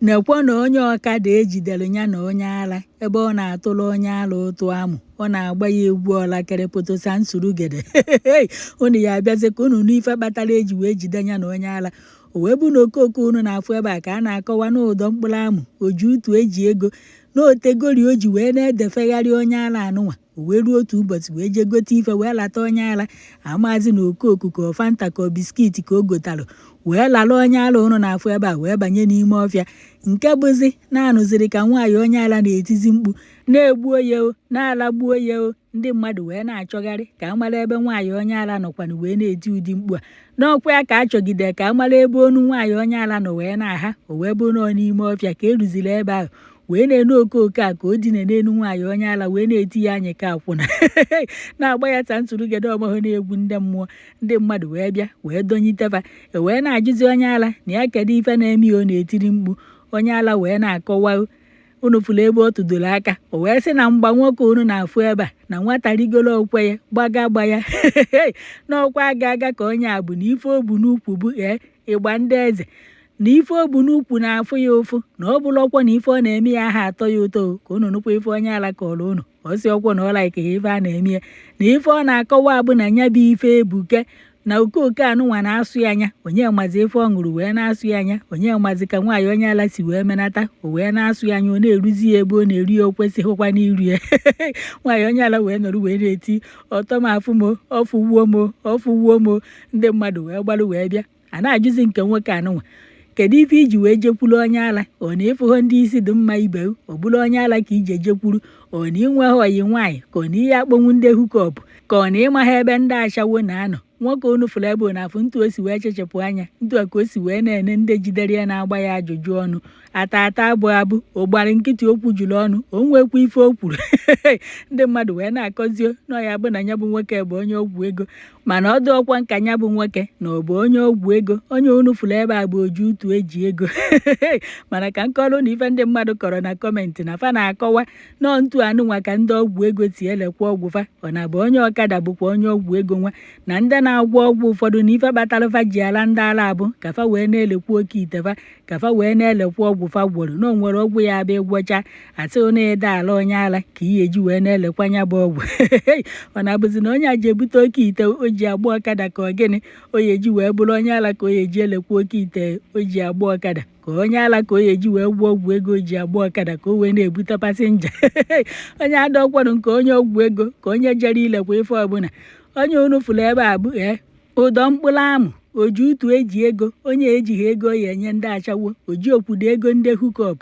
Nekwa na onye ọkada ejidere ya na onye ala ebe ọ na-atụrụ onye ala ụtụ amụ, ọ na-agba ya egwu ọlakịrịpụtụsa nsurugede. Unu ya abịazi ka unu n'ife kpatara eji wee jide ya na onye ala. O wee bụ na okooko unu na-afụ ebe a ka a na-akọwa n'ụdọ mkpụrụ amụ oji utu eji ego na otegori o ji wee na-edefegharị onye ala anụnwa. O wee ruo otu ụbọchị wee jee gote ife wee lata onye ala, amazi na okooko ka ọ Fanta ka ọ biscuit ka o gotalụ, wee lara onye ala unu na-afụ ebe a wee banye n'ime ọfịa, nke bụzi na-anụziri ka nwaanyị onye ala na-etizi mkpu na-egbuo ya o, na-alagbuo ya o. Ndị mmadụ wee na-achọgharị ka a mara ebe nwaanyị onye ala nọkwanụ wee na-eti ụdị mkpu a. N'ọkwa ya ka a chọgide ka a mara ebe onu nwaanyị onye ala nọ wee na-aha. O wee bụ nọọ n'ime ọfịa ka eruziri ebe ahụ wee na-enu okooko a ka o dina n'elu nwaanyị onye ala wee na-eti ya anyị ka akwụna na-agba ya ta ntụrụgede ọgbọghọ na-egwu ndị mmụọ. Ndị mmadụ wee bịa wee dọnyitefa, e wee na-ajụzi onye ala na ya kedu ife na-eme ya ọ na-etiri mkpu. Onye ala wee na-akọwa unu fụrụ ebe ọ tụdoro aka, o wee sị na mgba nwoke unu na-afụ ebe a na nwata rigoro okwe ya gbaga gba ya n'ọkwa aga aga ka onye a bụ na ife o bu n'ukwu bụ ee ịgba ndị eze, na ife o bu n'ukwu na-afụ ya ụfụ, na ọ bụrụ ọkwọ na ife ọ na-eme ya aha atọ ya ụtọ. Ka unu nụkwa ife onye ala kọrọ unu. Ọ sị ọkwọ na ọ like ife a na-eme ya, na ife ọ na-akọwa bụ na ya bụ ife ebuke na okooko anụnwa na-asụ ya anya. Onye mazi ife ọ ṅụrụ wee na-asụ ya anya, onye mazi ka nwaanyị onye ala si wee menata o wee na-asụ ya anya, ọ na-eruzi ya ebe ọ na-eru ya, o kwesịghịkwa n'iru ya. Nwaanyị onye ala wee nọrọ wee na-eti ọtọ m afụ m ọfụwuo m ọfụwuo m. Ndị mmadụ wee gbalụ wee bịa a na-ajụzi nke nwoke anụnwa, kedu ife iji wee jekwuru onye ala? Ọ na ịfụghọ ndị isi dị mma ibe ọ bụrụ onye ala ka ije jekwuru? Ọ na inweghị ọyị nwaanyị ka ọ na ihe akpọnwụ ndị hookup ka ọ na ịmaha ebe ndị ashawo na-anọ? Nwoke unu fụrụ ebe ọ na-afụ ntu o si wee chechepụ anya, ntu a ka o si wee na-ene ndị jidere ya na-agba ya ajụjụ ọnụ. Ata ata abụ abụ ọ gbara nkịtị, okwu juru ọnụ, o nwekwa ife o kwuru. Ndị mmadụ wee na-akọzio na ọ ya bụ na ya bụ nwoke bụ onye ọgwụ ego, mana ọ dị ọkwa nka ya bụ nwoke na ọ bụ onye ọgwụ ego. Onye unu fụrụ ebe a bụ oji utu eji ego. Mana ka nkọrọ na ife ndị mmadụ kọrọ na comment na fa na-akọwa nọọ ntu anụnwa ka ndị ọgwụ ego si elekwa ọgwụ fa. Ọ na-abụ onye ọkada bụkwa onye ọgwụ ego nwa na ndị na-agwọ ọgwụ ụfọdụ na ife kpatara fa ji ala ndị ala abụ ka fa wee na-elekwa oke ite fa, ka fa wee na-elekwa ọgwụ fa gwọrọ. Na o nwere ọgwụ ya abịa ịgwọcha asị na ịda ala onye ala ka ihe eji wee na-elekwa nya bụ ọgwụ. Ọ na-abụzi na onye a ji ebute oke ite o ji agba ọkada ka ọ gịnị o ya eji wee bụrụ onye ala ka o ya eji elekwa oke ite o ji agba ọkada, ka onye ala ka o ya eji wee gwọọ ọgwụ ego o ji agba ọkada ka o wee na-ebute passenger. Onye adọkwanụ nke onye ọgwụ ego ka onye jere ilekwa ife ọbụla. Onye unu fụrụ ebe a bụ ee ụdọ mkpụrụ amụ oji utu eji ego, onye ejighị ego ya enye ndị achawo, oji okwudo ego ndị hookup.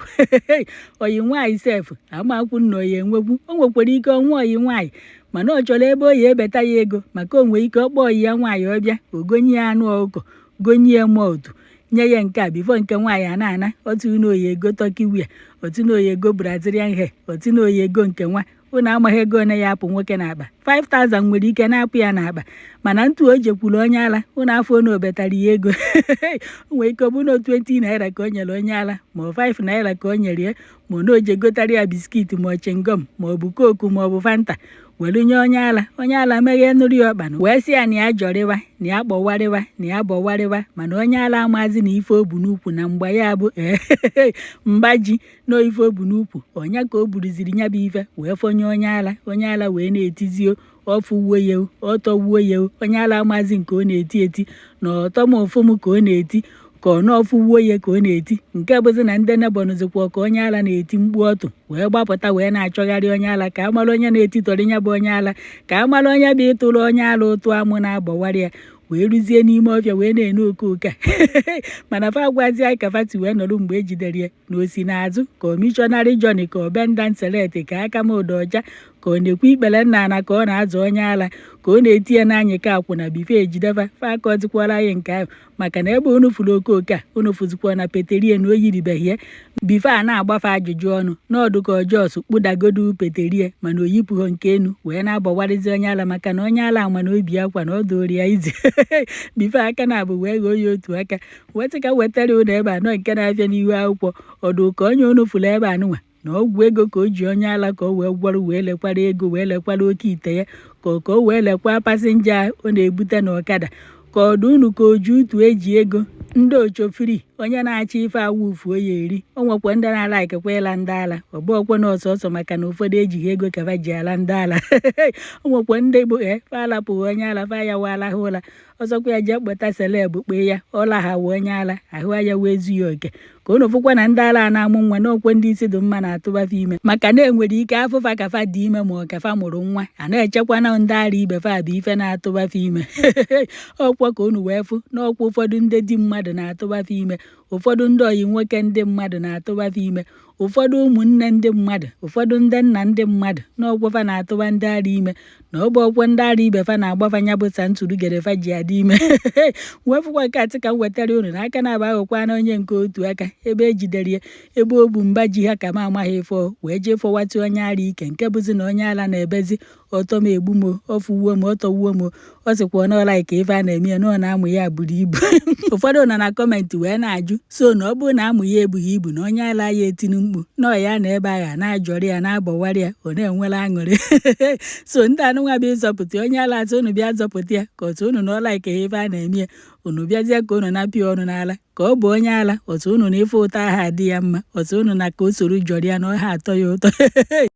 Oyi nwaanyị sef amakwu nna oyi enwekwu, o nwekwara ike ọnwa oyi nwaanyị, mana ọ chọrọ ebe o ya ebeta ya ego, maka o nwee ike ọkpọ oyi ya nwaanyị ọbịa ogonye ya anụ ọkụkọ, gonye ya malt, nye ya nke a before nke nwaanyị a na-ana otu na oyi ego turkey wear, otu na oyi ego Brazilian hair, otu na oyi ego nke nwa. Unu amaghị ego one ya apụ nwoke n'akpa. 5000 nwere ike na-apụ ya n'akpa, mana ntu o jekwuru onye ala unu afọ na obetara ya ego. O nwere ike ọ bụ na 20 naira ka o nyere onye ala, ma ọ 5 naira ka o nyere ya, ma ọ na o je gotara ya biscuit ma ọ chewing gum ma ọ bụ Coke ma ọ bụ Fanta were nye onye ala. Onye ala meghee nụrụ ya ọkpanụ wee sị ya na ya jọrịwa, na ya kpọwarịwa, na ya bọwarịwa, mana onye ala amazi na ife o bu n'ukwu na mgba ya bụ ee mgba ji na ife o bu n'ukwu ọnya ka o buruziri ya bụ ife wee fọnye onye ala. Onye ala wee na-etizio ọfụwuo ya ọtọwuo ya. Onye ala amazi nke ọ na-eti eti na ọtọ m ụfụ m ka ọ na-eti ka ọ na-ọfụwuo ya ka ọ na-eti, nke bụzi na ndị nebọnụzikwa ka onye ala na-eti mkpu ọtụ wee gbapụta wee na-achọgharị onye ala ka a mara onye na-etitọrọ ya bụ onye ala, ka a mara onye bụ ịtụrụ onye ala ụtụ amụ na-agbọwarị ya, wee ruzie n'ime ọfịa wee na-ene okooko a. Mana fa gwazi anyị ka fati wee nọrọ mgbe e jidere ya na o si n'azụ ka ọ missionary journey ka ọ bend and select ka aka m ụda ọcha ka ọ na-ekwu ikpere nna na ka ọ na-azụ onye ala ka ọ na-eti ya n'anyị ka akwụna before ejidefa fa akọzikwara anyị nke ahụ. Maka na ebe unu fụrụ okooko a unu fụzikwa na peterie na o yiribeghị ya before a na-agbafe ajụjụ ọnụ n'ọdụ ka ọjọọ kpụdagodu peterie, mana o yipụghọ nke enu wee na-agbọwarịzi onye ala, maka na onye ala ama na obi akwa na ọ dụrụ ya izi before aka na-abụ wee ghọọ ya otu aka. Wee sị ka wetara unu ebe anọ nke na-abịa n'ihu akwụkwọ ọdụ ka onye unu fụrụ ebe anụnwa na ọgwụ ego ka o ji onye ala ka o wee gwọrọ wee lekwara ego wee lekwara oke ite ya ka o wee lekwa passenger ọ na-ebute n'ọkada, ka ọdụ unu ka oji utu eji ego ndị ochofiri. Onye na-achọ ife awụfuo ya eri. O nwekwa ndị na-alaikikwa ịla ndị ala. Ọ bụ ọkwa na ọsọsọ maka na ụfọdụ ejighị ego ka fa ji ala ndị ala. O nwekwa ndị bụ fa alapụghị onye ala, fa ya wala ha ụla. Ọzọkwa, ya jee kpọta celeb kpee ya ọla, ha wee onye ala ahụ ya wee zu ya oke. Ka unu fụkwa na ndị ala na-amụ nwa n'okwe, ndị isi dị mma na-atụbafa ime, maka na enwere ike afụfa ka fa dị ime ma ọ ka fa mụrụ nwa, a na-echekwa na ndị ara ibe fa bụ ife na-atụbafa ime. Ọkwa ka unu wee fụ n'ọkwa, ụfọdụ ndị di mmadụ na-atụbafa ime, ụfọdụ ndị oyi nwoke ndị mmadụ na-atụbafa ime, ụfọdụ ụmụnne ndị mmadụ, ụfọdụ ndị nna ndị mmadụ, n'ọkwa fa na-atụba ndị ara ime, na ọ bụ ọkwa ndị ara ibe fa na-agbafa nya bụ santụrụgere fa ji adị ime. Wee fụkwa nke atị ka m wetara unu n'aka na-aba aghọkwa na onye nke otu aka ebe ejidere ya, ebe o bu mba ji ha ka m amaghị ife, wee jee fọwatụ onye ara ike, nke bụzi na onye ala na-ebezi ọtọ m egbu m, ọfụwuo m, ọtọwuo m. Ọ sịkwa na ọ like ife a na-eme ya, na ọ na-amụ ya buru ibu. Ụfọdụ nọ na comment wee na-ajụ, so na ọ bụrụ na amụ ya ebughị ibu, na onye ala ya etinu mkpu na ọ ya na ebe agha na-ajọrị ya, na-agbọwarị ya, ọ na-enwere aṅụrị. So ndị anụnwa bụ ịzọpụta onye ala atụ unu bịa zọpụta ya, ka otu unu na ọ like ife a na-eme ya, unu bịazie ka unu na-apịa ọnụ n'ala, ka ọ bụ onye ala otu unu na ife ụtọ ahụ adị ya mma, otu unu na ka o soro jọrọ ya na ọha atọ ya ụtọ.